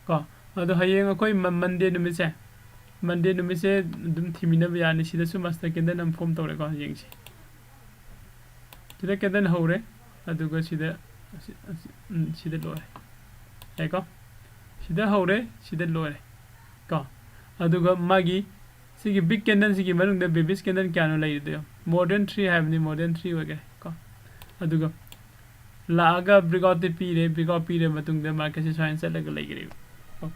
ꯀꯣ꯫ ꯑꯗꯣ ꯍꯌꯦꯡ ꯑꯩꯈꯣꯏ ꯃꯟꯗꯦ ꯅꯨꯃꯤꯠꯁꯦ, ꯃꯟꯗꯦ ꯅꯨꯃꯤꯠꯁꯦ ꯑꯗꯨꯝ ꯊꯤꯃꯤꯟꯅꯕ ꯌꯥꯅꯤ꯫ ꯁꯤꯗꯁꯨ ꯃꯥꯁꯇꯔ ꯀꯦꯟꯗꯜ ꯑꯃ ꯐꯣꯝ ꯇꯧꯔꯦꯀꯣ, ꯌꯦꯡꯁꯤ꯫ ꯁꯤꯗ ꯀꯦꯟꯗꯜ ꯍꯧꯔꯦ, ꯑꯗꯨꯒ ꯁꯤꯗ ꯁꯤ- ꯁꯤ- ꯎꯝ, ꯁꯤꯗ ꯂꯣꯏꯔꯦ꯫ ꯌꯥꯏꯀꯣ? ꯁꯤꯗ ꯍꯧꯔꯦ, ꯁꯤꯗ ꯂꯣꯏꯔꯦ ꯀꯣ꯫ ꯑꯗꯨꯒ ꯃꯥꯒꯤ ꯁꯤꯒꯤ ꯕꯤꯛ ꯀꯦꯟꯗꯜꯁꯤꯒꯤ ꯃꯅꯨꯡꯗ ꯕꯦꯕꯤꯁ ꯀꯦꯟꯗꯜ ꯀꯌꯥꯅꯣ ꯂꯩꯔꯤꯗꯣ? ꯃꯣꯔ ꯗꯦꯟ ꯊ꯭ꯔꯤ ꯍꯥꯏꯕꯅꯤ, ꯃꯣꯔ ꯗꯦꯟ ꯊ꯭ꯔꯤ ꯑꯣꯏꯈꯔꯦ ꯀꯣ꯫ ꯑꯗꯨꯒ ꯂꯥꯛꯑꯒ ꯕ꯭ꯔꯤꯛ ꯑꯥꯎꯠꯇꯤ ꯄꯤꯔꯦ, ꯕ꯭ꯔꯤꯛ ꯑꯥꯎꯠ ꯄꯤꯔ ꯃꯇꯨꯡꯗ ꯃꯥꯔꯀꯦꯠꯁꯦ ꯁꯨꯃꯥꯏꯅ ꯆꯠꯂꯒ ꯂꯩꯈ꯭ꯔꯦꯕ ꯀꯣ꯫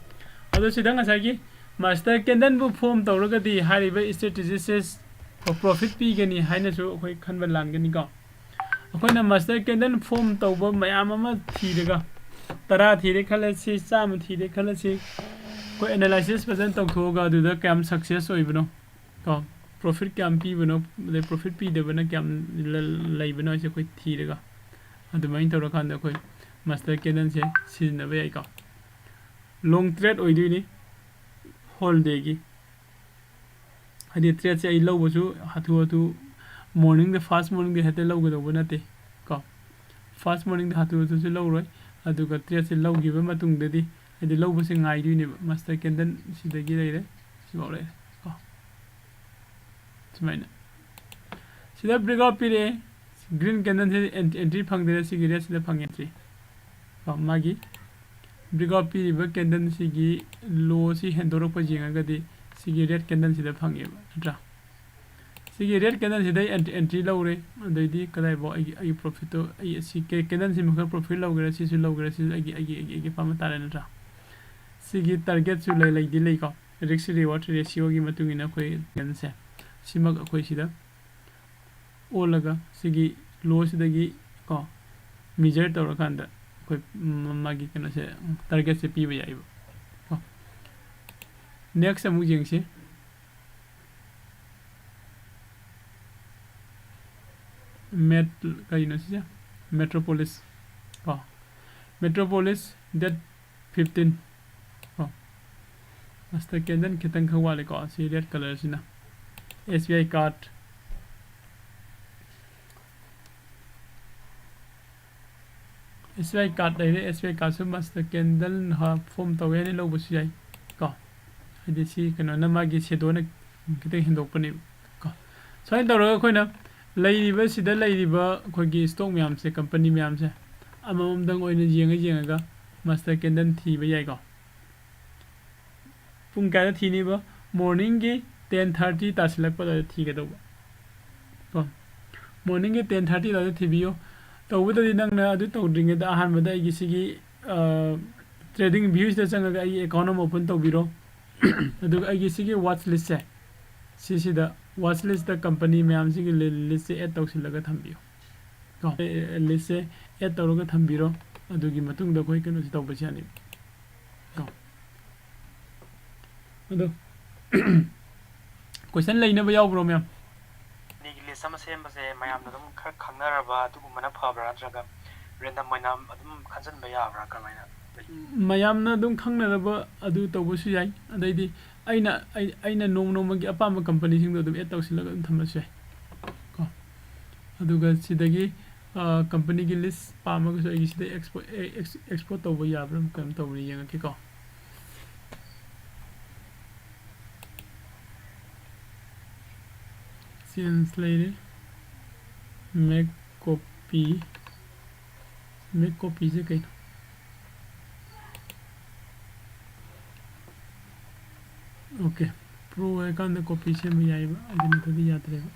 ꯑꯗꯣ ꯁꯤꯗ ꯉꯁꯥꯏꯒꯤ ꯃꯥꯁꯇꯔ ꯀꯦꯟꯗꯜꯕꯨ ꯐꯣꯝ ꯇꯧꯔꯒꯗꯤ ꯍꯥꯏꯔꯤꯕ ꯏꯁꯇ꯭ꯔꯦꯇꯦꯖꯤꯁꯦ ꯄ꯭ꯔꯣꯐꯤꯠ ꯄꯤꯒꯅꯤ ꯍꯥꯏꯅꯁꯨ ꯑꯩꯈꯣꯏ ꯈꯟꯕ ꯂꯥꯟꯒꯅꯤꯀꯣ꯫ ꯑꯩꯈꯣꯏꯅ ꯃꯥꯁꯇꯔ ꯀꯦꯟꯗꯜ ꯐꯣꯝ ꯇꯧꯕ ꯃꯌꯥꯝ ꯑꯃ ꯊꯤꯔꯒ, ꯇꯔꯥ ꯊꯤꯔꯦ ꯈꯜꯂꯁꯤ, ꯆꯥꯝꯃ ꯊꯤꯔꯦ ꯈꯜꯂꯁꯤ, ꯑꯩꯈꯣꯏ ꯑꯦꯅꯥꯂꯥꯏꯁꯤꯁ ꯐꯖꯅ ꯇꯧꯊꯣꯛꯑꯒ ꯑꯗꯨꯗ ꯀꯌꯥꯝ ꯁꯛꯁꯦꯁ ꯑꯣꯏꯕꯅꯣ ꯀꯣ, ꯄ꯭ꯔꯣꯐꯤꯠ ꯀꯌꯥꯝ ꯄꯤꯕꯅꯣ, ꯑꯗꯩ ꯄ꯭ꯔꯣꯐꯤꯠ ꯄꯤꯗꯕꯅ ꯀꯌꯥꯝ ꯂ- ꯂꯩꯕꯅꯣ ꯍꯥꯏꯁꯦ ꯑꯩꯈꯣꯏ ꯊꯤꯔꯒ, ꯑꯗꯨꯃꯥꯏꯅ ꯇꯧꯔꯀꯥꯟꯗ ꯑꯩꯈꯣꯏ ꯃꯥꯁꯇꯔ ꯀꯦꯟꯗꯜꯁꯦ ꯁꯤꯖꯤꯟꯅꯕ ꯌꯥꯏꯀꯣ꯫ ꯂꯣꯡ ꯇ꯭ꯔꯦꯠ ꯑꯣꯏꯗꯣꯏꯅꯤ, ꯍꯣꯜ ꯗꯦꯒꯤ꯫ ꯍꯥꯏꯗꯤ ꯇ꯭ꯔꯦꯠꯁꯦ ꯑꯩ ꯂꯧꯕꯁꯨ ꯍꯥꯊꯨ ꯍꯥꯊꯨ ꯃꯣꯔꯅꯤꯡꯗ, ꯐꯥꯔꯁ ꯃꯣꯔꯅꯤꯡꯗ ꯍꯦꯛꯇ ꯂꯧꯒꯗꯧꯕ ꯅꯠꯇꯦ ꯀꯣ꯫ ꯐꯥꯔꯁ ꯃꯣꯔꯅꯤꯡꯗ ꯍꯥꯊꯨ ꯍꯥꯊꯨꯁꯨ ꯂꯧꯔꯣꯏ꯫ ꯑꯗꯨꯒ ꯇ꯭ꯔꯦꯠꯁꯦ ꯂꯧꯈꯤꯕ ꯃꯇꯨꯡꯗꯗꯤ, ꯍꯥꯏꯗꯤ ꯂꯧꯕꯁꯦ ꯉꯥꯏꯗꯣꯏꯅꯦꯕ꯫ ꯃꯥꯁꯇꯔ ꯀꯦꯟꯗꯜ ꯁꯤꯗꯒꯤ ꯂꯩꯔꯦ, ꯁꯤꯐꯥꯎ ꯂꯩꯔꯦ ꯀꯣ꯫ ꯁꯨꯃꯥꯏꯅ ꯁꯤꯗ ꯕ꯭ꯔꯤꯛ ꯑꯥꯎꯠ ꯄꯤꯔꯛꯑꯦ꯫ ꯒ꯭ꯔꯤꯟ ꯀꯦꯟꯗꯜꯁꯤꯗ ꯑꯦꯟꯇ꯭ꯔꯤ ꯐꯪꯗꯔꯦ, ꯁꯤꯒꯤ ꯔꯦꯠꯁꯤꯗ ꯐꯪꯉꯦ ꯑꯦꯟꯇ꯭ꯔꯤ꯫ ꯀꯣ, ꯃꯥꯒꯤ ꯕ꯭ꯔꯤꯛ ꯑꯥꯎꯠ ꯄꯤꯔꯤꯕ ꯀꯦꯟꯗꯜꯁꯤꯒꯤ ꯂꯣꯁꯤ ꯍꯦꯟꯗꯣꯔꯛꯄ ꯌꯦꯡꯉꯒꯗꯤ ꯁꯤꯒꯤ ꯔꯦꯠ ꯀꯦꯟꯗꯜꯁꯤꯗ ꯐꯪꯉꯦꯕ, ꯅꯠꯇ꯭ꯔꯥ? ꯁꯤꯒꯤ ꯔꯦꯠ ꯀꯦꯟꯗꯜꯁꯤꯗ ꯑꯩ ꯑꯦꯟꯇ꯭ꯔꯤ ꯂꯧꯔꯦ꯫ ꯑꯗꯩꯗꯤ ꯀꯗꯥꯏꯐꯥꯎ ꯑꯩꯒꯤ, ꯑꯩꯒꯤ ꯄ꯭ꯔꯣꯐꯤꯠꯇꯣ, ꯑꯩ ꯁꯤ ꯀꯦ- ꯀꯦꯟꯗꯜꯁꯤꯃ ꯈꯔ ꯄ꯭ꯔꯣꯐꯤꯠ ꯂꯧꯒꯦꯔꯥ, ꯁꯤꯁꯨ ꯂꯧꯒꯦꯔꯥ, ꯁꯤꯁꯨ ꯑꯩꯒꯤ, ꯑꯩꯒꯤ, ꯑꯩꯒꯤ, ꯑꯩꯒꯤ ꯑꯄꯥꯝꯕ ꯇꯥꯔꯦ, ꯅꯠꯇ꯭ꯔꯥ? ꯁꯤꯒꯤ ꯇꯥꯔꯒꯦꯠꯁꯨ ꯂꯩ, ꯂꯩꯗꯤ ꯂꯩꯀꯣ꯫ ꯔꯤꯛꯁ ꯔꯤꯋꯥꯔꯗ ꯔꯦꯁꯤꯌꯣꯒꯤ ꯃꯇꯨꯡ ꯏꯟꯅ ꯑꯩꯈꯣꯏ ꯀꯦꯟꯗꯜꯁꯦ ꯁꯤꯃꯛ ꯑꯩꯈꯣꯏ ꯁꯤꯗ ꯑꯣꯜꯂꯒ ꯁꯤꯒꯤ ꯂꯣꯁꯤꯗꯒꯤ ꯀꯣ ꯃꯤꯖꯔ ꯇꯧꯔꯀꯥꯟꯗ ꯑꯩꯈꯣꯏ ꯃ- ꯃꯥꯒꯤ ꯀꯩꯅꯣꯁꯦ, ꯇꯥꯔꯒꯦꯠꯁꯦ ꯄꯤꯕ ꯌꯥꯏꯕ ꯀꯣ꯫ ꯅꯦꯛꯁ ꯑꯃꯨꯛ ꯌꯦꯡꯁꯤ꯫ ꯃꯦꯠ ꯀꯩꯅꯣ ꯁꯤꯁꯦ? ꯃꯦꯇ꯭ꯔꯣꯄꯣꯂꯤꯁ ꯀꯣ, ꯃꯦꯇ꯭ꯔꯣꯄꯣꯂꯤꯁ ꯗꯦꯠ ꯐꯤꯐꯇꯤꯟ ꯀꯣ꯫ ꯃꯥꯁꯇꯔ ꯀꯦꯟꯗꯜ ꯈꯤꯇꯪꯈꯛ ꯋꯥꯠꯂꯤꯀꯣ, ꯁꯤ ꯔꯦꯠ ꯀꯂꯔꯁꯤꯅ꯫ ꯑꯦꯁ ꯕꯤ ꯑꯥꯏ ꯀꯥꯔꯠ, ꯑꯦꯁ ꯕꯤ ꯑꯥꯏ ꯀꯥꯔꯠ ꯂꯩꯔꯦ꯫ ꯑꯦꯁ ꯕꯤ ꯑꯥꯏ ꯀꯥꯔꯠꯁꯨ ꯃꯥꯁꯇꯔ ꯀꯦꯟꯗꯜ ꯐꯣꯝ ꯇꯧꯋꯦ ꯍꯥꯏꯅ ꯂꯧꯕꯁꯨ ꯌꯥꯏ ꯀꯣ꯫ ꯍꯥꯏꯗꯤ ꯁꯤ ꯀꯩꯅꯣꯅ, ꯃꯥꯒꯤ ꯁꯦꯗꯣꯅ ꯈꯤꯇꯪ ꯍꯦꯟꯗꯣꯛꯄꯅꯦꯕ ꯀꯣ꯫ ꯁꯨꯃꯥꯏꯅ ꯇꯧꯔꯒ ꯑꯩꯈꯣꯏꯅ ꯂꯩꯔꯤꯕ, ꯁꯤꯗ ꯂꯩꯔꯤꯕ ꯑꯩꯈꯣꯏꯒꯤ ꯁ꯭ꯇꯣꯛ ꯃꯌꯥꯝꯁꯦ, ꯀꯝꯄꯅꯤ ꯃꯌꯥꯝꯁꯦ ꯑꯃꯃꯝꯗꯪ ꯑꯣꯏꯅ ꯌꯦꯡꯉ ꯌꯦꯡꯉꯒ ꯃꯥꯁꯇꯔ ꯀꯦꯟꯗꯜ ꯊꯤꯕ ꯌꯥꯏꯀꯣ꯫ ꯄꯨꯡ ꯀꯌꯥꯗ ꯊꯤꯅꯤꯕ? ꯃꯣꯔꯅꯤꯡꯒꯤ ꯇꯦꯟ ꯊꯥꯔꯇꯤ ꯇꯥꯁꯤꯜꯂꯛꯄ ꯑꯗꯨꯋꯥꯏꯗ ꯊꯤꯒꯗꯧꯕ ꯀꯣ꯫ ꯃꯣꯔꯅꯤꯡꯒꯤ ꯇꯦꯟ ꯊꯥꯔꯇꯤ ꯑꯗꯨꯋꯥꯏꯗ ꯊꯤꯕꯤꯌꯨ꯫ ꯇꯧꯕꯇꯗꯤ ꯅꯪꯅ ꯑꯗꯨ ꯇꯧꯗ꯭ꯔꯤꯉꯩꯗ ꯑꯍꯥꯟꯕꯗ ꯑꯩꯒꯤ ꯁꯤꯒꯤ, ꯑ, ꯇ꯭ꯔꯦꯗꯤꯡ ꯚ꯭ꯌꯨꯁꯤꯗ ꯆꯪꯉꯒ ꯑꯩꯒꯤ ꯑꯦꯀꯥꯎꯟ ꯑꯃ ꯑꯣꯄꯟ ꯇꯧꯕꯤꯔꯣ꯫ ꯑꯗꯨꯒ ꯑꯩꯒꯤ ꯁꯤꯒꯤ ꯋꯥꯠꯆ ꯂꯤꯁꯁꯦ, ꯁꯤꯁꯤꯗ ꯋꯥꯠꯆ ꯂꯤꯁꯇ ꯀꯝꯄꯅꯤ ꯃꯌꯥꯝꯁꯤꯒꯤ ꯂꯤ-, ꯂꯤꯁꯁꯦ ꯑꯦꯗ ꯇꯧꯁꯤꯜꯂꯒ ꯊꯝꯕꯤꯌꯨ ꯀꯣ꯫ ꯑꯦ, ꯑꯦ, ꯂꯤꯁꯁꯦ ꯑꯦꯗ ꯇꯧꯔꯒ ꯊꯝꯕꯤꯔꯣ꯫ ꯑꯗꯨꯒꯤ ꯃꯇꯨꯡꯗ ꯑꯩꯈꯣꯏ ꯀꯩꯅꯣꯁꯤ ꯇꯧꯕꯁꯨ ꯌꯥꯅꯤ ꯀꯣ꯫ ꯑꯗꯣ ꯀꯣꯏꯁꯟ ꯂꯩꯅꯕ ꯌꯥꯎꯕ꯭ꯔꯣ, ꯃꯦꯝ? ꯑꯅꯤꯒꯤ ꯂꯤꯁ ꯑꯃ ꯁꯦꯝꯕꯁꯦ ꯃꯌꯥꯝꯅ ꯑꯗꯨꯝ ꯈꯔ ꯈꯪꯅꯔꯕ ꯑꯗꯨꯒꯨꯝꯕꯅ ꯐꯕ꯭ꯔꯥ, ꯅꯠꯇ꯭ꯔꯒ ꯔꯦꯟꯗꯝ ꯑꯣꯏꯅ ꯑꯗꯨꯝ ꯈꯟꯖꯟꯕ ꯌꯥꯕ꯭ꯔꯥ? ꯀꯃꯥꯏꯅ? ꯃꯌꯥꯝꯅ ꯑꯗꯨꯝ ꯈꯪꯅꯔꯕ ꯑꯗꯨ ꯇꯧꯕꯁꯨ ꯌꯥꯏ꯫ ꯑꯗꯩꯗꯤ ꯑꯩꯅ, ꯑꯩ, ꯑꯩꯅ ꯅꯣꯡꯃ ꯅꯣꯡꯃꯒꯤ ꯑꯄꯥꯝꯕ ꯀꯝꯄꯅꯤꯁꯤꯡꯗꯣ ꯑꯗꯨꯝ ꯑꯦꯗ ꯇꯧꯁꯤꯜꯂꯒ ꯑꯗꯨꯝ ꯊꯝꯕꯁꯨ ꯌꯥꯏ ꯀꯣ꯫ ꯑꯗꯨꯒ ꯁꯤꯗꯒꯤ, ꯑ, ꯀꯝꯄꯅꯤꯒꯤ ꯂꯤꯁ ꯄꯥꯝꯃꯒꯁꯨ ꯑꯩꯒꯤ ꯁꯤꯗ ꯑꯦꯛꯁꯄꯣꯔꯠ, ꯑꯦ-, ꯑꯦꯛꯁ-, ꯑꯦꯛꯁꯄꯣꯔꯠ ꯇꯧꯕ ꯌꯥꯕ꯭ꯔꯥ ꯀꯩꯅꯣ ꯇꯧꯕ꯭ꯔꯥ ꯌꯦꯡꯉꯛꯀꯦꯀꯣ꯫ ꯆꯦꯟꯖ ꯂꯩꯔꯦ꯫ Make copy. ꯃꯦꯛ ꯀꯣꯄꯤꯁꯦ ꯀꯩꯅꯣ? ꯑꯣꯀꯦ, ꯄ꯭ꯔꯣ ꯑꯣꯏꯔꯀꯥꯟꯗ ꯀꯣꯄꯤ ꯁꯦꯝꯕ ꯌꯥꯏꯑꯕ, ꯑꯗꯨ ꯅꯠꯇ꯭ꯔꯗꯤ ꯌꯥꯗ꯭ꯔꯦꯕ꯫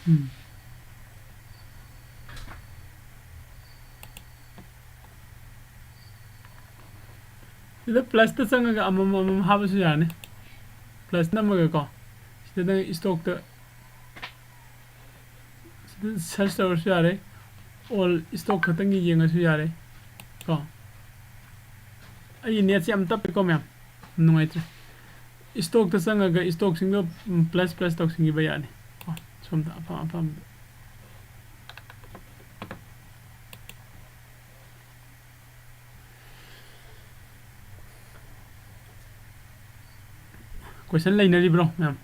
ꯎꯝ꯫ ꯁꯤꯗ ꯄ꯭ꯂꯁꯇ ꯆꯪꯉꯒ ꯑꯃꯃꯝ ꯑꯃꯃꯝ ꯍꯥꯞꯄꯁꯨ ꯌꯥꯅꯤ꯫ ꯄ꯭ꯂꯁ ꯅꯝꯃꯒꯀꯣ, ꯁꯤꯗ ꯅꯪ ꯏꯁꯇꯣꯛꯇ, ꯁꯤꯗ ꯁꯔꯆ ꯇꯧꯔꯁꯨ ꯌꯥꯔꯦ, ꯑꯣꯜ ꯏꯁꯇꯣꯛ ꯈꯛꯇꯪꯒꯤ ꯌꯦꯡꯉꯁꯨ ꯌꯥꯔꯦ ꯀꯣ꯫ ꯑꯩꯒꯤ ꯅꯦꯠꯁꯦ ꯌꯥꯝ ꯇꯞꯄꯦꯀꯣ ꯃꯌꯥꯝ, ꯅꯨꯡꯉꯥꯏꯇ꯭ꯔꯦ꯫ ꯏꯁꯇꯣꯛꯇ ꯆꯪꯉꯒ ꯏꯁꯇꯣꯛꯁꯤꯡꯗꯣ ꯄ꯭ꯂꯁ ꯄ꯭ꯂꯁ ꯇꯧꯁꯤꯟꯈꯤꯕ ꯌꯥꯅꯤ꯫ ꯀꯣ, ꯁꯣꯝꯗ ꯑꯄꯥꯝ ꯑꯄꯥꯝꯕꯗ꯫ ꯀꯣꯏꯁꯟ ꯂꯩꯅꯔꯤꯕ꯭ꯔꯣ ꯃꯌꯥꯝ?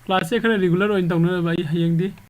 ꯀ꯭ꯂꯥꯁꯁꯦ ꯈꯔ ꯔꯤꯒꯨꯂꯔ ꯑꯣꯏꯅ ꯇꯧꯅꯅꯕ ꯑꯩ ꯍꯌꯦꯡꯗꯤ